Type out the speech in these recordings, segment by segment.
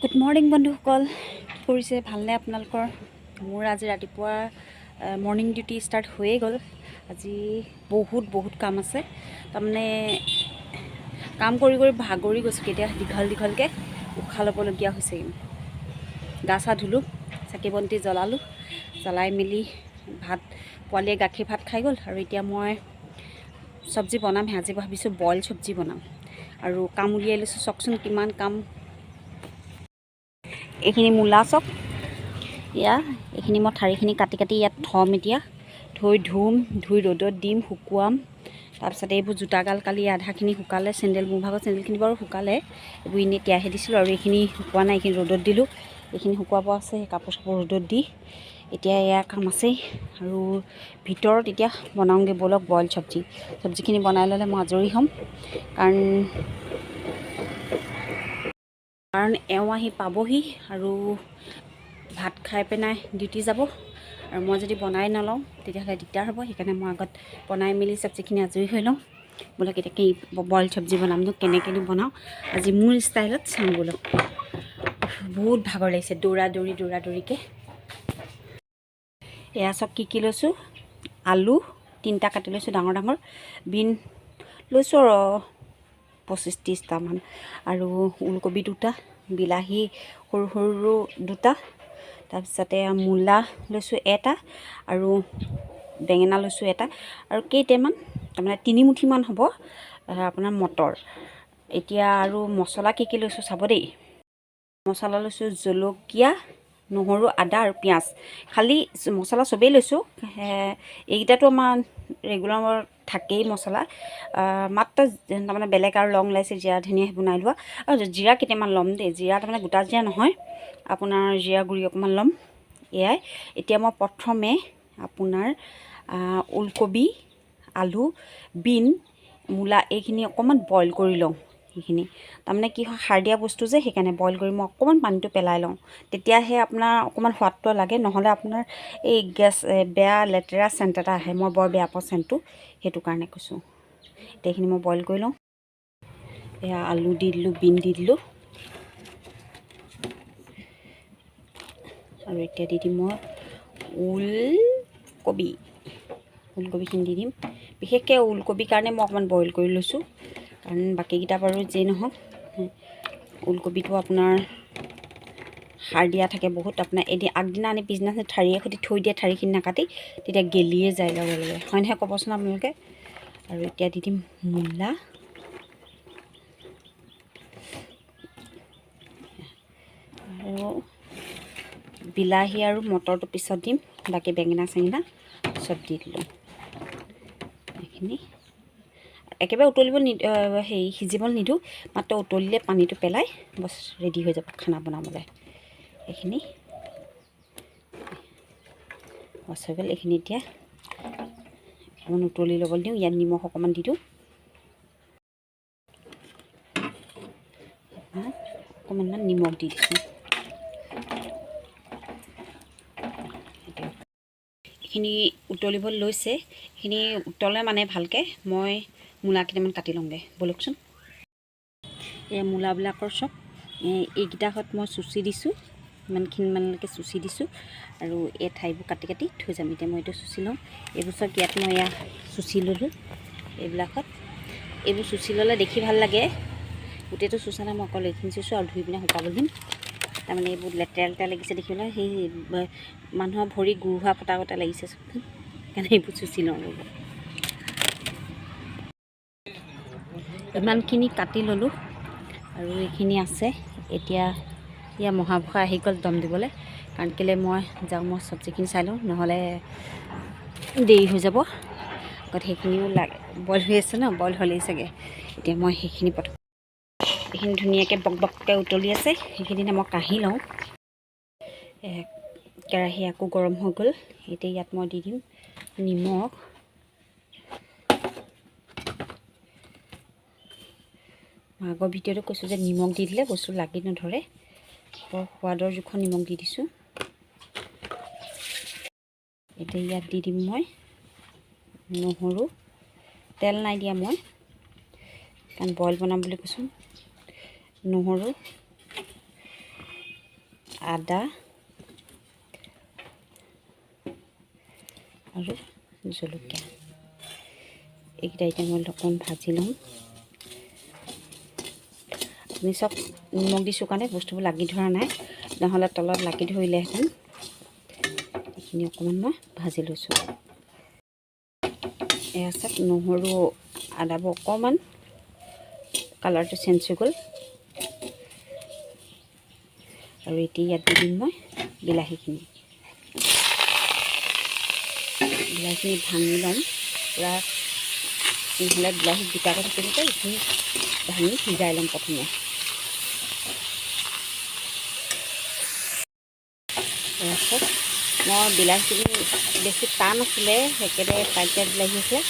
Good morning বন্ধুসকল, কি কৰিছে, ভালনে আপোনালোকৰ? মোৰ আজি ৰাতিপুৱা মৰ্ণিং ডিউটি ষ্টাৰ্ট হৈয়ে গ'ল। আজি বহুত বহুত কাম আছে, তাৰমানে কাম কৰি কৰি ভাগৰি গৈছোঁ। কেতিয়া দীঘল দীঘলকৈ উশাহ ল'বলগীয়া হৈছে। গা চা ধুলোঁ, চাকি বন্তি জ্বলালোঁ, জ্বলাই মেলি ভাত পোৱালীয়ে গাখীৰ ভাত খাই গ'ল। আৰু এতিয়া মই চব্জি বনামহে। আজি ভাবিছোঁ বইল চব্জি বনাম আৰু কাম উলিয়াই লৈছোঁ। চাওকচোন কিমান কাম। এইখিনি মূলা চক, এয়া এইখিনি মই ঠাৰিখিনি কাটি কাটি ইয়াত থ'ম। এতিয়া থৈ ধুম, ধুই ৰ'দত দিম, শুকুৱাম। তাৰপিছত এইবোৰ জোতাগাল কালি আধাখিনি শুকালে, চেণ্ডেল মোৰ ভাগৰ চেণ্ডেলখিনি বাৰু শুকালে, এইবোৰ এনেই তিয়াহে দিছিলোঁ। আৰু এইখিনি শুকোৱা নাই, এইখিনি ৰ'দত দিলোঁ, এইখিনি শুকুৱাব আছে। সেই কাপোৰ চাপোৰ ৰ'দত দি এতিয়া এয়া কাম আছেই। আৰু ভিতৰত এতিয়া বনাওঁগৈ ব'লক বইল চব্জি। চব্জিখিনি বনাই ল'লে মই আজৰি হ'ম, কাৰণ কাৰণ এওঁ আহি পাবহি আৰু ভাত খাই পেলাই ডিউটি যাব। আৰু মই যদি বনাই নলওঁ তেতিয়াহ'লে দিগদাৰ হ'ব। সেইকাৰণে মই আগত বনাই মেলি চব্জিখিনি আজৰি হৈ লওঁ। বোলক এতিয়া কি বইল চব্জি বনামনো, কেনেকৈনো বনাওঁ আজি মোৰ ষ্টাইলত চাওঁ বোলক। বহুত ভাগৰ লাগিছে দৌৰা দৌৰি দৌৰা দৌৰিকৈ। এয়া চব কি কি লৈছোঁ, আলু 3টা কাটি লৈছোঁ ডাঙৰ ডাঙৰ, বিন লৈছোঁ আৰু 25-30টামান, আৰু ওলকবি 2টা, বিলাহী সৰু সৰু 2টা, তাৰপিছতে মূলা লৈছোঁ 1টা, আৰু বেঙেনা লৈছোঁ 1টা, আৰু কেইটামান তাৰমানে 3 মুঠিমান হ'ব আপোনাৰ মটৰ। এতিয়া আৰু মছলা কি কি লৈছোঁ চাব দেই। মছলা লৈছোঁ জলকীয়া, নহৰু, আদা আৰু পিঁয়াজ। খালি মছলা চবেই লৈছোঁ, এইকেইটাতো আমাৰ ৰেগুলাৰ থাকেই মছলা। মাত্ৰ তাৰমানে বেলেগ আৰু লং ইলাচি, জিৰা, ধনিয়া সেইবোৰ নাই লোৱা। আৰু জিৰা কেইটামান ল'ম দেই, জিৰা তাৰমানে গোটা জিৰা নহয়, আপোনাৰ জিৰা গুড়ি অকণমান ল'ম। এয়াই এতিয়া মই প্ৰথমে আপোনাৰ ওলকবি, আলু, বিন, মূলা এইখিনি অকণমান বইল কৰি লওঁ। সেইখিনি তাৰমানে কি হয়, সাৰ দিয়া বস্তু যে, সেইকাৰণে বইল কৰি মই অকণমান পানীটো পেলাই লওঁ, তেতিয়াহে আপোনাৰ অকণমান সোৱাদটো লাগে। নহ'লে আপোনাৰ এই গেছ বেয়া লেতেৰা চেণ্ট এটা আহে, মই বৰ বেয়া পাওঁ চেণ্টটো, সেইটো কাৰণে কৈছোঁ। এতিয়া এইখিনি মই বইল কৰি লওঁ। এয়া আলু দি দিলোঁ, বিন দি দিলোঁ, আৰু এতিয়া দি দিম মই ওলকবি। ওলকবিখিনি দি দিম। বিশেষকৈ ওলকবিৰ কাৰণে মই অকণমান বইল কৰি লৈছোঁ, কাৰণ বাকীকেইটা বাৰু যেই নহওক, ওলকবিটো আপোনাৰ সাৰ দিয়া থাকে বহুত। আপোনাৰ এদিন আগদিনা আনি পিছদিনা ঠাৰিয়ে সৈতে থৈ দিয়ে, ঠাৰিখিনি নাকাটি তেতিয়া গেলিয়ে যায় লগে লগে, হয় নহয় ক'বচোন আপোনালোকে। আৰু এতিয়া দি দিম মূলা, আৰু বিলাহী আৰু মটৰটো পিছত দিম, বাকী বেঙেনা চেঙেনা চব দি দিলোঁ। এইখিনি একেবাৰে উতলিব নি হেৰি সিজিবলৈ নিদিওঁ, মাত্ৰ উতলিলে পানীটো পেলাই বছ ৰেডি হৈ যাব খানা বনাবলৈ। এইখিনি বছ হৈ গ'ল। এইখিনি এতিয়া অকণমান উতলি ল'বলৈ দিওঁ, ইয়াত নিমখ অকণমান দি দিওঁ, অকণমান নিমখ দি দিছোঁ। এইখিনি উতলিবলৈ লৈছে, এইখিনি উতলে মানে ভালকৈ মই মূলা কেইটামান কাটি লওঁগৈ ব'লকচোন। এই মূলাবিলাকৰ চব এইকেইটাহঁত মই চুচি দিছোঁ, ইমানখিনিমানলৈকে চুচি দিছোঁ, আৰু এই ঠাইবোৰ কাটি কাটি থৈ যাম। এতিয়া মই এইটো চুচি লওঁ, এইবোৰ চব ইয়াত মই এয়া চুচি ল'লোঁ। এইবিলাকত এইবোৰ চুচি ল'লে দেখি ভাল লাগে। গোটেইটো চুচা নাই, মই অকল এইখিনি চুচোঁ আৰু ধুই পিনে শুকাবলৈ দিম। তাৰমানে এইবোৰ লেতেৰা লেতেৰা লাগিছে দেখিবলৈ, সেই মানুহৰ ভৰি গোৰোহা পতা গতে লাগিছে চবখন, সেইকাৰণে এইবোৰ চুচি লওঁ। ৰ'ব, ইমানখিনি কাটি ল'লোঁ আৰু এইখিনি আছে। এতিয়া ইয়াৰ মহাভোষা আহি গ'ল দম দিবলৈ, কাৰণ কেলৈ মই যাওঁ, মই চব্জিখিনি চাই লওঁ, নহ'লে দেৰি হৈ যাব। আগত সেইখিনিও লাগে, বইল হৈ আছে ন, বইল হ'লেই চাগে। এতিয়া মই সেইখিনি প্ৰথম এইখিনি ধুনীয়াকৈ বক বককৈ উতলি আছে, সেইখিনি মই কাঢ়ি লওঁ। কেৰাহী আকৌ গৰম হৈ গ'ল। এতিয়া ইয়াত মই দি দিম নিমখ, আগৰ ভিডিঅ'টো কৈছোঁ যে নিমখ দি দিলে বস্তু লাগি নধৰে, বৰ সোৱাদৰ জোখৰ নিমখ দি দিছোঁ। এতিয়া ইয়াত দি দিম মই নহৰু, তেল নাই দিয়া মই, কাৰণ বইল বনাম বুলি কৈছোঁ। নহৰু আদা আৰু জলকীয়া। এইকেইটা এতিয়া মই অকণমান ভাজি ল'ম। আপুনি চব নিমখ দিছোঁ কাৰণে বস্তুবোৰ লাগি ধৰা নাই, নহ'লে তলত লাগি ধৰিলেহেঁতেন। এইখিনি অকণমান মই ভাজি লৈছোঁ। এয়া চাওক, নহৰু আদাবোৰ অকণমান কালাৰটো চেঞ্জ হৈ গ'ল। আৰু এতিয়া ইয়াত দি দিম মই বিলাহীখিনি। বিলাহীখিনি ভাঙি ল'ম পূৰা, নহ'লে বিলাহী গোটাকৈ থাকিব যে, এইখিনি ভাঙি সিজাই ল'ম প্ৰথমে। তাৰপাছত মই বিলাহীখিনি বেছি টান আছিলে, একেবাৰে কাঁইটীয়া বিলাহী আছিলে,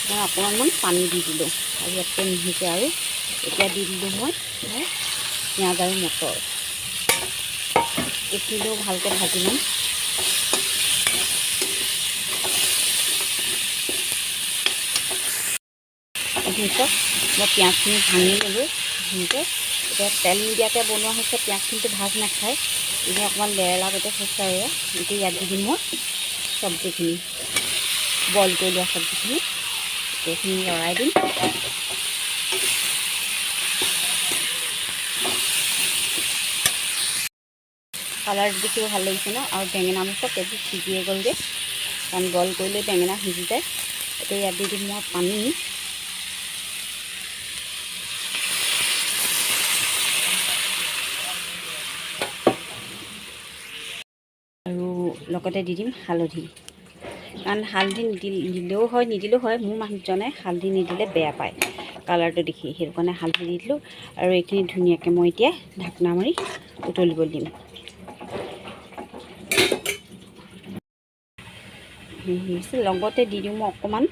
মই অকণমান পানী দি দিলোঁ আৰু ইয়াতকৈ নিসিজে। আৰু এতিয়া দি দিলোঁ মই পিঁয়াজ আৰু মটৰ। এইখিনিও ভালকৈ ভাজি ল'ম। এইখিনি চাওক, মই পিঁয়াজখিনি ভাঙি ল'লোঁ ধুনীয়াকৈ। এতিয়া তেল নিদিয়াকৈ বনোৱা হৈছে, পিঁয়াজখিনিতো ভাজ নাখায়, এনেই অকণমান লেৰেলা গতে হৈছে। আৰু এতিয়া ইয়াত দি দিম মই চব্জিখিনি, বইল কৰি লোৱা চব্জিখিনি। এইখিনি লৰাই দিম। কালাৰটো দেখিও ভাল লাগিছে ন? আৰু বেঙেনা মোৰ চব এইবোৰ সিজিয়ে গ'লগৈ, কাৰণ বইল কৰিলে বেঙেনা সিজি যায়। এতিয়া ইয়াত দি দিম মই পানী। আৰু লগতে দি দিম হালধি, কাৰণ হালধি দিলেও হয় নিদিলেও হয়, মোৰ মানুহজনে হালধি নিদিলে বেয়া পায় কালাৰটো দেখি, সেইটো কাৰণে হালধি দি দিলোঁ। আৰু এইখিনি ধুনীয়াকৈ মই এতিয়া ঢাকনা মাৰি উতলিব দিম। লগতে দি দিওঁ মই অকণমান,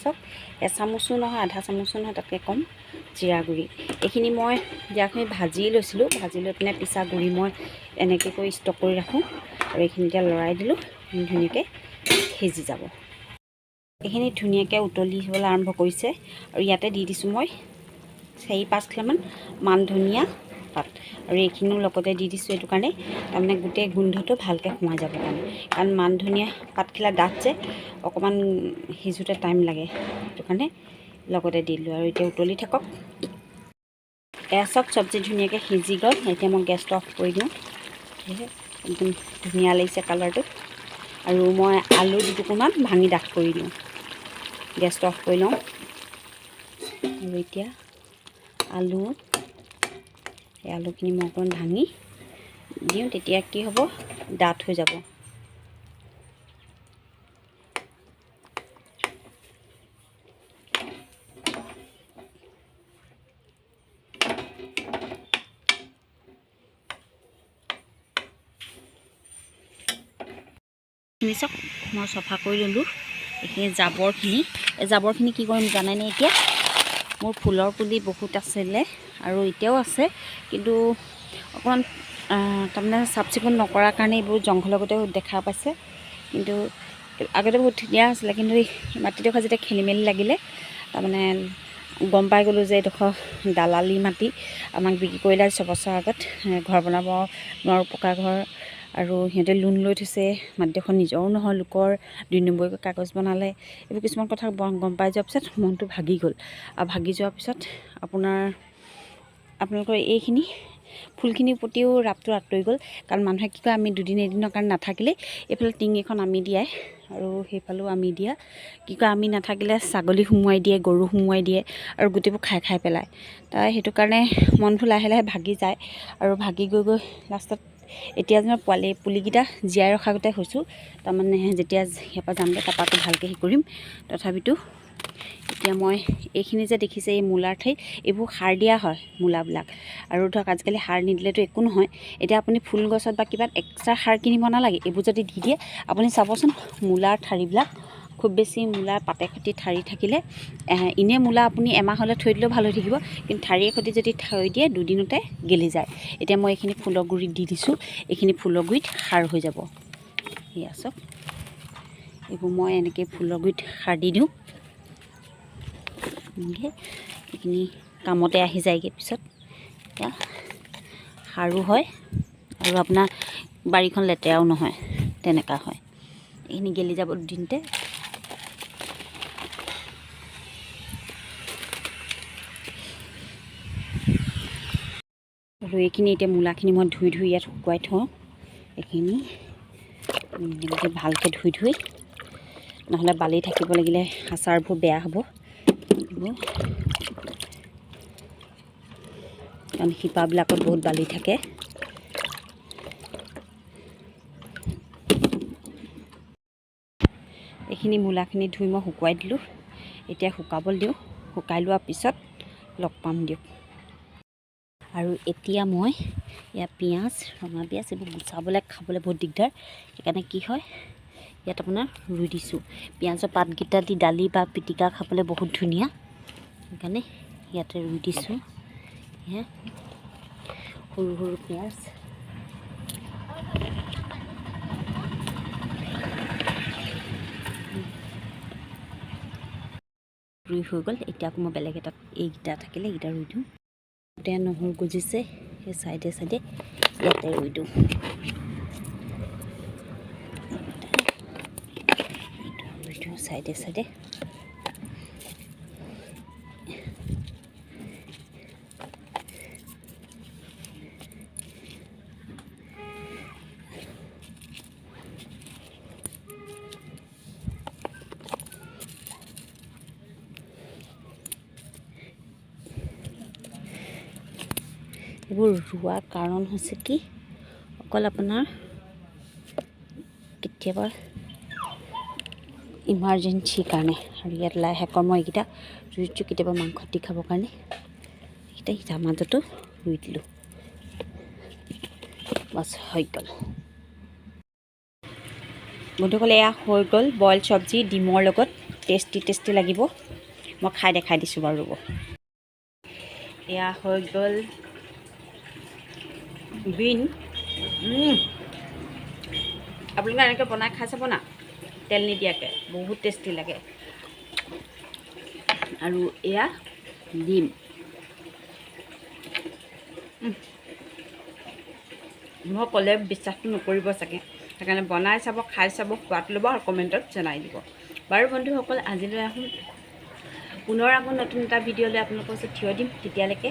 চাওক এচামুচো নহয় আধা চামুচো নহয়, তাতকৈ কম জিৰা গুড়ি। এইখিনি মই জিৰাখিনি ভাজি লৈছিলোঁ, ভাজি লৈ পিনে পিছা গুড়ি মই এনেকৈ কৰি ষ্টক কৰি ৰাখোঁ। আৰু এইখিনি এতিয়া লৰাই দিলোঁ, ধুনীয়াকৈ সিজি যাব। এইখিনি ধুনীয়াকৈ উতলি হ'বলৈ আৰম্ভ কৰিছে। আৰু ইয়াতে দি দিছোঁ মই 4-5 খিলামান মান ধনিয়া পাত। আৰু এইখিনিও লগতে দি দিছোঁ এইটো কাৰণে, তাৰমানে গোটেই গোন্ধটো ভালকৈ সোমাই যাব কাৰণে, কাৰণ মান ধনিয়া পাতখিলা ডাঠ যে, অকণমান সিজোঁতে টাইম লাগে, সেইটো কাৰণে লগতে দি দিলোঁ। আৰু এতিয়া উতলি থাকক। এয়া চব চব্জি ধুনীয়াকৈ সিজি গ'ল। এতিয়া মই গেছটো অফ কৰি দিওঁ। একদম ধুনীয়া লাগিছে কালাৰটো। আৰু মই আলু দুটুকুৰমান ভাঙি ডাঠ কৰি দিওঁ। গেছটো অফ কৰি লওঁ। আৰু এতিয়া আলু, এই আলুখিনি মই অকণমান ভাঙি দিওঁ, তেতিয়া কি হ'ব, ডাঠ হৈ যাব। এইখিনি চাওক, মই চফা কৰি ল'লোঁ। এইখিনি জাবৰখিনি, এই জাবৰখিনি কি কৰিম জানেনে? এতিয়া মোৰ ফুলৰ পুলি বহুত আছিলে আৰু এতিয়াও আছে, কিন্তু অকণমান তাৰমানে চাফ চিকুণ নকৰাৰ কাৰণে এইবোৰ জংঘলৰ গতে দেখা পাইছে। কিন্তু আগতে বহুত ধুনীয়া আছিলে, কিন্তু এই মাটিডোখৰ যেতিয়া খেলি মেলি লাগিলে, তাৰমানে গম পাই গ'লোঁ যে এইডোখৰ দালালি মাটি, আমাক বিক্ৰী কৰিলে আজি 6 বছৰ আগত। ঘৰ বনাব নোৱাৰোঁ, পকা ঘৰ, আৰু সিহঁতে লোন লৈ থৈছে, মাটিডোখৰ নিজৰো নহয়, লোকৰ, 2 নম্বৰীকৈ কাগজ বনালে। এইবোৰ কিছুমান কথা গম পাই যোৱাৰ পিছত মনটো ভাগি গ'ল। আৰু ভাগি যোৱাৰ পিছত আপোনালোকৰ এইখিনি ফুলখিনিৰ প্ৰতিও ৰাপটো আঁতৰি গ'ল। কাৰণ মানুহে কি কয়, আমি দুদিন এদিনৰ কাৰণে নাথাকিলে, এইফালে টিং এখন আমি দিয়াই আৰু সেইফালেও আমি দিয়া, কি কয়, আমি নাথাকিলে ছাগলী সোমোৱাই দিয়ে, গৰু সোমোৱাই দিয়ে আৰু গোটেইবোৰ খাই খাই পেলায়। তাই সেইটো কাৰণে মনবোৰ লাহে লাহে ভাগি যায়। আৰু ভাগি গৈ গৈ লাষ্টত এতিয়া যেনিবা পোৱালি পুলিকেইটা জীয়াই ৰখা গতে হৈছোঁ। তাৰমানে যেতিয়া ইয়াৰ পৰা যামগৈ, তাৰপৰা আকৌ ভালকৈ হেৰি কৰিম। তথাপিতো এতিয়া মই এইখিনি যে দেখিছে, এই মূলাৰ ঠাৰি, এইবোৰ সাৰ দিয়া হয় মূলাবিলাক। আৰু ধৰক আজিকালি সাৰ নিদিলেতো একো নহয়। এতিয়া আপুনি ফুল গছত বা কিবা এক্সট্ৰা সাৰ কিনিব নালাগে, এইবোৰ যদি দি দিয়ে, আপুনি চাবচোন মূলাৰ ঠাৰিবিলাক খুব বেছি মূলাৰ পাতে সৈতে ঠাৰি থাকিলে, এনেই মূলা আপুনি এমাহলৈ থৈ দিলেও ভাল হৈ থাকিব, কিন্তু ঠাৰিয়ে সৈতে যদি থৈ দিয়ে দুদিনতে গেলি যায়। এতিয়া মই এইখিনি ফুলৰ গুৰিত দি দিছোঁ, এইখিনি ফুলৰ গুৰিত সাৰ হৈ যাব। এয়া চাওক, এইবোৰ মই এনেকৈ ফুলৰ গুৰিত সাৰ দি দিওঁ। এনেকৈ এইখিনি কামতে আহি যায়গৈ পিছত। এতিয়া সাৰো হয় আৰু আপোনাৰ বাৰীখন লেতেৰাও নহয়, তেনেকুৱা হয়। এইখিনি গেলি যাব দুদিনতে। আৰু এইখিনি এতিয়া মূলাখিনি মই ধুই ধুই ইয়াত শুকুৱাই থওঁ। এইখিনি ভালকৈ ধুই ধুই, নহ'লে বালি থাকিব লাগিলে আচাৰবোৰ বেয়া হ'ব। কাৰণ শিপাবিলাকত বহুত বালি থাকে। এইখিনি মূলাখিনি ধুই মই শুকুৱাই দিলোঁ। এতিয়া শুকাবলৈ দিওঁ, শুকাই লোৱাৰ পিছত লগ পাম দিয়ক। আৰু এতিয়া মই ইয়াত পিঁয়াজ, ৰঙা পিঁয়াজ এইবোৰ গুচাবলৈ খাবলৈ বহুত দিগদাৰ, সেইকাৰণে কি হয় ইয়াত আপোনাৰ ৰুই দিছোঁ। পিঁয়াজৰ পাতকেইটা দি দালি বা পিটিকা খাবলৈ বহুত ধুনীয়া, সেইকাৰণে ইয়াতে ৰুই দিছোঁ। এয়া সৰু সৰু পিঁয়াজ। ৰুই হৈ গ'ল। এতিয়া আকৌ মই বেলেগ এটাত এইকেইটা থাকিলে এইকেইটা ৰুই দিওঁ। এতিয়া নহৰু গজিছে, সেই চাইডে চাইডে ইয়াতে ৰুই দিওঁ। ৰুই দিওঁ চাইডে চাইডে। এইবোৰ ৰোৱাৰ কাৰণ হৈছে কি, অকল আপোনাৰ কেতিয়াবা ইমাৰ্জেঞ্চিৰ কাৰণে। আৰু ইয়াত লাই শাকৰ মই এইকেইটা ৰুই দিছোঁ, কেতিয়াবা মাংস দি খাবৰ কাৰণে। এইকেইটা মাজতো ৰুই দিলোঁ, বাছ হৈ গ'ল। বন্ধুসকল, এয়া হৈ গ'ল বইল চব্জি ডিমৰ লগত। টেষ্টি টেষ্টি লাগিব, মই খাই দেখাই দিছোঁ বাৰু, ৰ'ব। এয়া হৈ গ'ল বিন। আপোনালোকে এনেকৈ বনাই খাই চাব না, তেল নিদিয়াকৈ, বহুত টেষ্টি লাগে। আৰু এয়া ডিম। মই ক'লে বিশ্বাসটো নকৰিব চাগে, সেইকাৰণে বনাই চাব, খাই চাব, সোৱাদ ল'ব আৰু কমেণ্টত জনাই দিব। বাৰু বন্ধুসকল, আজিলৈ আহোঁ, পুনৰ আকৌ নতুন এটা ভিডিঅ'লৈ আপোনালোকৰ ওচৰত থিয় দিম। তেতিয়ালৈকে